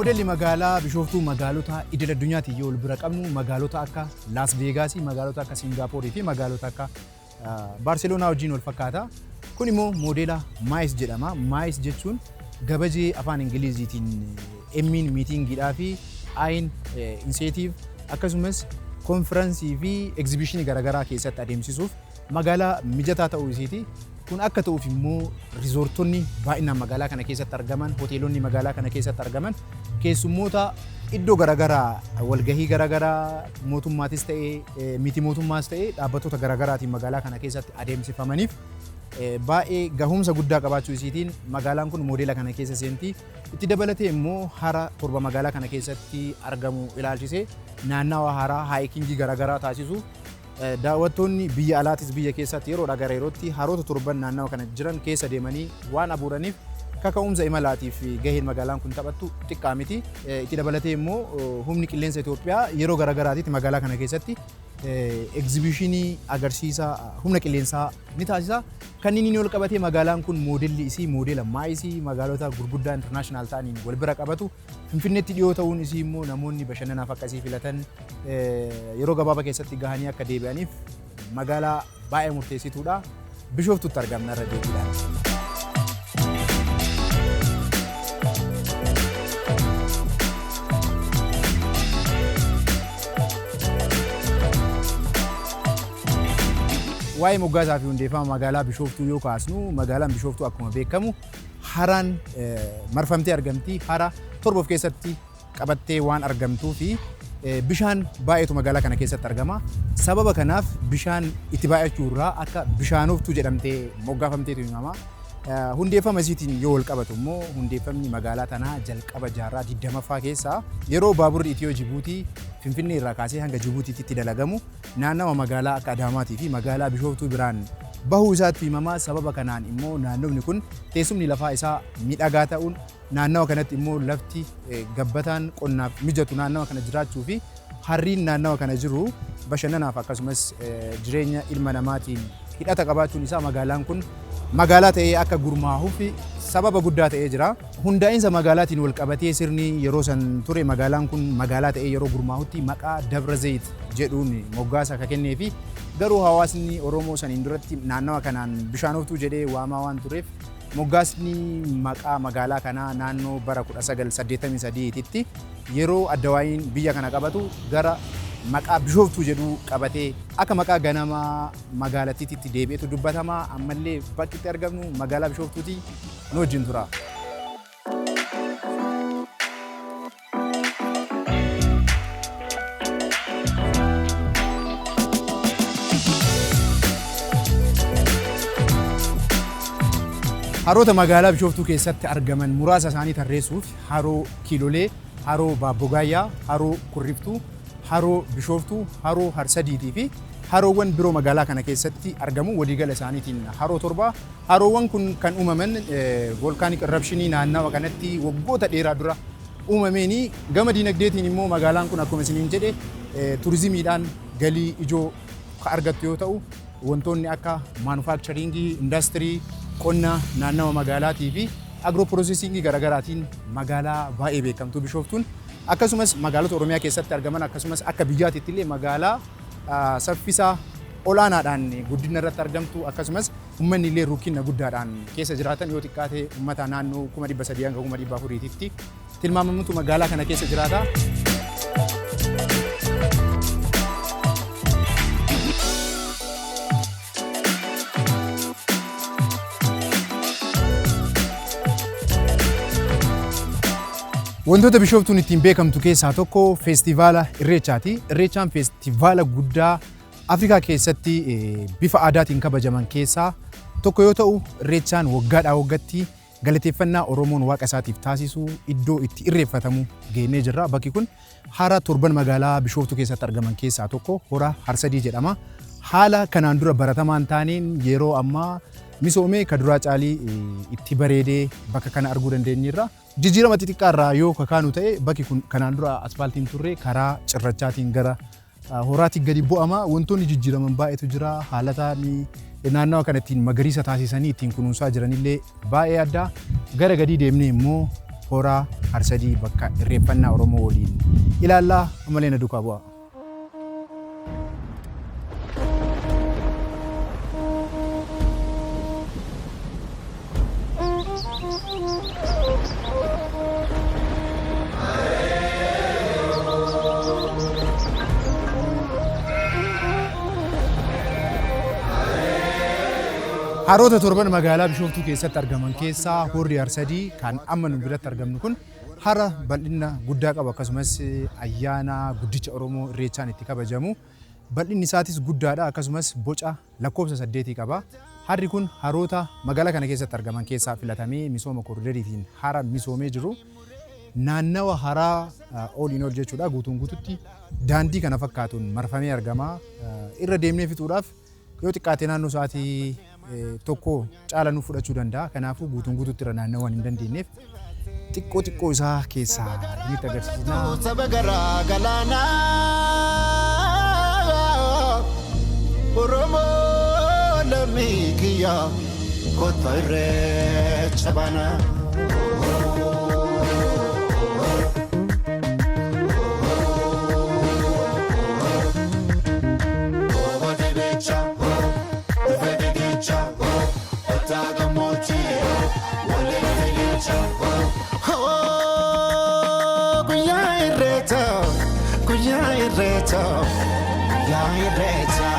Moodelli magaalaa Bishooftuu magaalota idil addunyaatiin yoo wal bira qabnu magaalota akka Laas Veegaasii, magaalota akka Siingaaporii fi magaalota akka Baarseloonaa wajjin wal fakkaata. Kun immoo moodela MICE jedhama. MICE jechuun gabajee afaan Ingiliziitiin M'n meetingiidhaa fi I'n incentive, akkasumas konfiraansii fi egzibishinii garaagaraa keessatti adeemsisuuf magaalaa mijataa ta'uu isiiti. Kun akka ta'uuf immoo riizoortonni baay'inaan magaalaa kana keessatti argaman, hoteelonni magaalaa kana keessatti argaman keessummoota iddoo garaagaraa, walgahii garaagaraa mootummaatis ta'ee miti mootummaas ta'ee dhaabbattoota garaagaraatiin magaalaa kana keessatti adeemsifamaniif baay'ee gahumsa guddaa qabaachuu isiitiin magaalaan kun moodela kana keessa seenti. Itti dabalatee immoo hara torba magaalaa kana keessatti argamu ilaalchisee naannawa haraa hiking garaagaraa taasisu, daawwattoonni biyya alaatis biyya keessatti yeroodhaa gara yerootti haroota torban naannawa kana jiran keessa deemanii waan abuuraniif kaka'umsa imalaatiif gaheen magaalaan kun taphattu xiqqaa miti. Itti dabalatee immoo humni qilleensa Itoophiyaa yeroo garaagaraatitti magaalaa kana keessatti egzibishinii agarsiisa humna qilleensaa ni taasisa. Kanneen inni ol qabatee magaalaan kun moodelli isii moodela MICE magaalota gurguddaa international ta'aniin wal bira qabatu. Finfinneetti dhiyoo ta'uun isii immoo namoonni bashannanaaf akkasii filatan yeroo gabaabaa keessatti gahanii akka deebi'aniif magaalaa baay'ee murteessituudha. Bishooftutti argamna irra deebiidhaan. Waa'ee moggaasaa fi hundeeffama magaalaa Bishooftuu yoo kaasnu, magaalaan Bishooftuu akkuma beekamu haraan marfamtee argamti. Hara torba of keessatti qabattee waan argamtuu fi bishaan baay'eetu magaalaa kana keessatti argama. Sababa kanaaf bishaan itti baay'achuu irraa akka Bishaanoftuu jedhamtee moggaafamteetu himama. Hundeeffama isiitiin yoo wal qabatu immoo hundeeffamni magaalaa tanaa jalqaba jaarraa 20ffaa keessaa yeroo baaburri Itiyoo Jibuutii Finfinnee irraa kaasee hanga Jibuutiitti dalagamu naannawa magaalaa akka Adaamaatii fi magaalaa Bishooftuu biraan bahuu isaatti himama. Sababa kanaan immoo naannofni kun teessumni lafaa isaa miidhagaa ta'uun, naannawa kanatti immoo lafti gabbataan qonnaaf mijatu naannawa kana jiraachuu fi harriin naannawa kana jiru bashannanaaf akkasumas jireenya ilma namaatiin hidhata qabaachuun isaa magaalaan kun magaalaa ta'ee akka gurmaa'uuf sababa guddaa ta'ee jira. Hundaa'insa magaalaatiin wal qabatee sirni yeroo san ture magaalaan kun magaalaa ta'ee yeroo gurmaa'utti maqaa Dabra Zayit jedhuun moggaasa akka kennee fi garuu hawaasni Oromoo saniin duratti naannawa kanaan Bishaanoftuu jedhee waamaa waan tureef moggaasni maqaa magaalaa kanaa naannoo bara 1983tti yeroo addawaayiin biyya kana qabatu gara maqaa Bishooftuu jedhu qabatee akka maqaa ganamaa magaalattiitti deebi'etu dubbatama. Ammallee bakki itti argamnu magaalaa Bishooftuuti, nu wajjin tura. Haroota magaalaa Bishooftuu keessatti argaman muraasa isaanii tarreessuuf haroo Kiilolee, haroo Baabbogaayyaa, haroo Kurriftuu, haroo Bishooftuu, haroo Harsadiitii fi haroowwan biroo magaalaa kana keessatti argamu, waliigala isaaniitiin haroo torba. Haroowwan kun kan uumaman volcanic eruptionii naannawa kanatti waggoota dheeraa dura uumameeni. Gama diinagdeetiin immoo magaalaan kun akkuma isiniin jedhe turizimiidhaan galii ijoo ka argattu yoo ta'u, wantoonni akka manufacturingii, indastirii, qonna naannawa magaalaatii fi agro processingii garaagaraatiin magaalaa baay'ee beekamtuu Bishooftuun akkasumas magaalota Oromiyaa keessatti argaman akkasumas akka biyyaatitti illee magaalaa saffisa olaanaadhaan guddina irratti argamtu, akkasumas uummanni illee rukkina guddaadhaan keessa jiraatan, yoo xiqqaate uummata naannoo 300,000 hanga 400,000tti tilmaamamutu magaalaa kana keessa jiraata. Wantoota Bishooftuun ittiin beekamtu keessaa tokko feestivaala Irreechaati. Irreechaan feestivaala guddaa Afrikaa keessatti bifa aadaatiin kabajaman keessaa tokko yoo ta'u, Irreechaan waggaadhaa waggaatti galateeffannaa Oromoon waaqa isaatiif taasisu iddoo itti irreeffatamu geennee jirra. Bakki kun hara torban magaalaa Bishooftuu keessatti argaman keessaa tokko hora Harsadii jedhama. Haala kanaan dura baratamaa hin taaneen yeroo ammaa misoomee ka duraa caalii itti bareedee bakka kana arguu dandeenyeerra. Jijjiirama xixiqqaa irraa yoo kakaanu ta'e, bakki kun kanaan dura asfaaltiin turre karaa cirrachaatiin gara horaatiin gadi bu'ama. Wantoonni jijjiiraman baay'eetu jira. Haalataan naannawa kana ittiin magariisa taasisanii ittiin kunuunsaa jiranillee baay'ee adda. Gara gadii deemnee immoo Hora Harsadii bakka irreeffannaa Oromoo waliin ilaallaa, ammallee na duukaa bu'aa. Haroota torban magaalaa Bishooftuu keessatti argaman keessaa Horri Harsadii kan amma nu biratti argamnu kun hara bal'ina guddaa qabu, akkasumas ayyaana guddicha Oromoo Irreechaan itti kabajamu. Bal'inni isaatis guddaadha, akkasumas boca lakkoofsa 8 qaba. Harri kun haroota magaalaa kana keessatti argaman keessaa filatamee misooma koridariitiin hara misoomee jiru. Naannawa haraa oliin ol jechuudha, guutuun guututti daandii kana fakkaatuun marfamee argama. Irra deemnee fixuudhaaf yoo xiqqaate naannoo sa'aatii 1 caala nu fudhachuu danda'a. Kanaafuu guutuun guututti irra naannawuu waan hin dandeenyeef xiqqoo xiqqoo isaa keessaa isinitti agarsiisna. Saba garaa galaanaa Oromoo lammii kiyya, kottaa Irreecha baanaa. Guyyaa Irreechaa, guyyaa Irreechaa, guyyaa Irreechaa.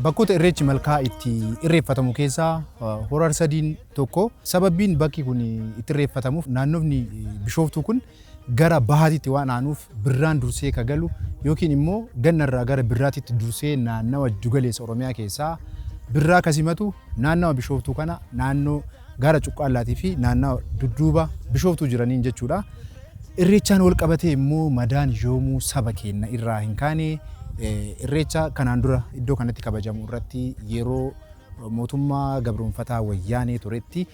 Bakkoota Irreechi malkaa itti irreeffatamu keessaa Hora Harsadiin tokko. Sababbiin bakki kun itti irreeffatamuuf naannofni Bishooftuu kun gara bahaatitti waan aanuuf birraan dursee ka galu yookiin immoo gannarraa gara birraatitti dursee naannawa jiddugaleessa Oromiyaa keessaa birraa ka simatu naannawa Bishooftuu kana, naannoo gaara Cuqqaallaatii fi naannawa dudduuba Bishooftuu jiraniin jechuudha. Irreechaan wal qabatee immoo madaan yoomuu saba keenya irraa hin kaane. Irreecha kanaan dura iddoo kanatti kabajamu irratti yeroo mootummaa gabroonfataa Wayyaanee turetti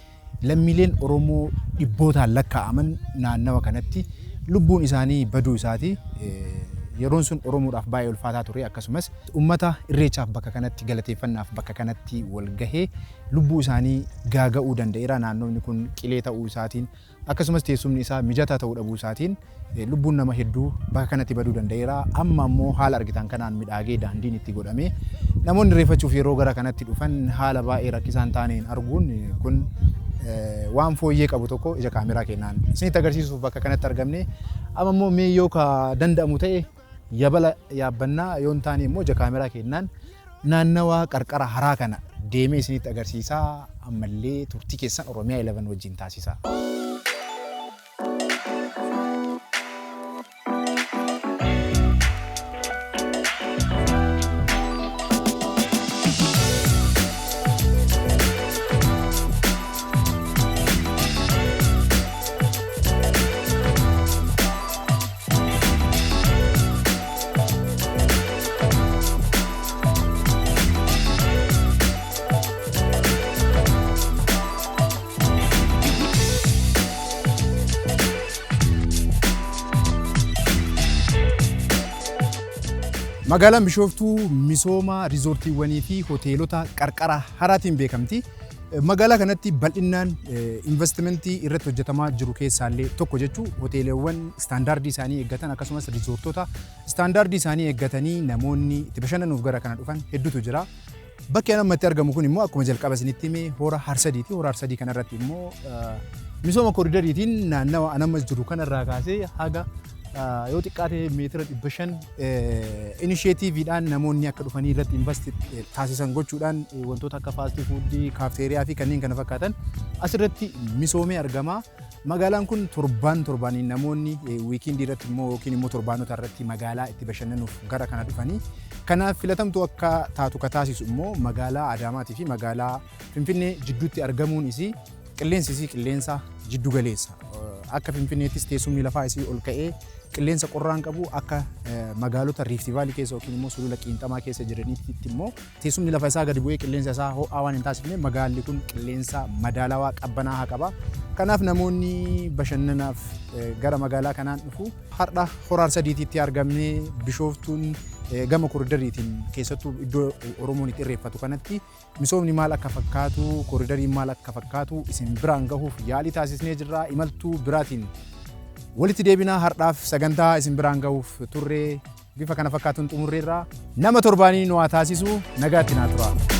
lammiileen Oromoo dhibbootaan lakkaa'aman naannawa kanatti lubbuun isaanii baduu isaati. Yeroon sun Oromoodhaaf baay'ee ulfaataa ture, akkasumas uummata Irreechaaf bakka kanatti galateeffannaaf bakka kanatti wal gahee lubbuu isaanii gaaga'uu danda'eera. Naannoonni kun qilee ta'uu isaatiin, akkasumas teessumni isaa mijataa ta'uu dhabuu isaatiin lubbuun nama hedduu bakka kanatti baduu danda'eera. Amma immoo haala argitan kanaan midhaagee daandiin itti godhamee namoonni irreeffachuuf yeroo gara kanatti dhufan haala baay'ee rakkisaan taaneen arguun kun waan fooyyee qabu tokko ija kaameraa kennaan isinitti agarsiisuuf bakka kanatti argamne. Amma immoo mee yoo ka danda'amu ta'e yabala yaabbannaa, yoo hin taane immoo ija kaameraa kennaan naannawaa qarqara haraa kana deemee isinitti agarsiisaa. Ammallee turtii keessan Oromiyaa 11 wajjin taasisaa. Magaalaan Bishooftuu misooma riizoortiiwwanii fi hoteelota qarqara haraatiin beekamti. Magaalaa kanatti bal'inaan investimentii irratti hojjetamaa jiru keessaallee tokko jechuu, hoteelewwan istaandaardii isaanii eeggatan akkasumas riizoortota istaandaardii isaanii eeggatanii namoonni itti bashannanuuf gara kana dhufan hedduutu jira. Bakki ani ammatti argamu kun immoo akkuma jalqaba isinitti hime Hora Harsadiiti. Hora Harsadii kanarratti immoo misooma koridariitiin naannawa an amma jiru kanarraa kaasee haga yoo xiqqaate meetira 500 inisheetiiviidhaan namoonni akka dhufanii irratti invest taasisan gochuudhaan wantoota akka fast foodii, kaafteeriyaa fi kanneen kana fakkaatan asirratti misoomee argama. Magaalaan kun torbaan torbaaniin namoonni weekendii irratti immoo yookiin immoo torbaanota irratti magaalaa itti bashannanuuf gara kana dhufanii kanaaf filatamtuu akka taatu ka taasisu immoo magaalaa Adaamaatii fi magaalaa Finfinnee jidduutti argamuun isii, qilleensi isii qilleensa jiddu galeessa. Akka Finfinneettis teessumni lafaa isii ol ka'ee qilleensa qorraan qabu, akka magaalota Rift Valley keessa yookiin immoo sulula qiinxamaa keessa jiranitti immoo teessumni lafa isaa gadi bu'ee qilleensa isaa ho'aa waan hin taasifne magaalli kun qilleensa madaalawaa qabbanaa'aa qaba. Kanaaf namoonni bashannanaaf gara magaalaa kanaan dhufu. Har'a Hora Harsadiititti argamnee Bishooftuun Gama koridariitiin keessattuu iddoo Oromoon itti irreeffatu kanatti misoomni maal akka fakkaatu, koridariin maal akka fakkaatu isin biraan gahuuf yaalii taasisnee jirra. Imaltuu biraatiin walitti deebinaa. Har'aaf sagantaa isin biraan gahuuf turree bifa kana fakkaatuun xumurreerra. Nama torbaanii nu haa taasisu. Nagaatti naa tura.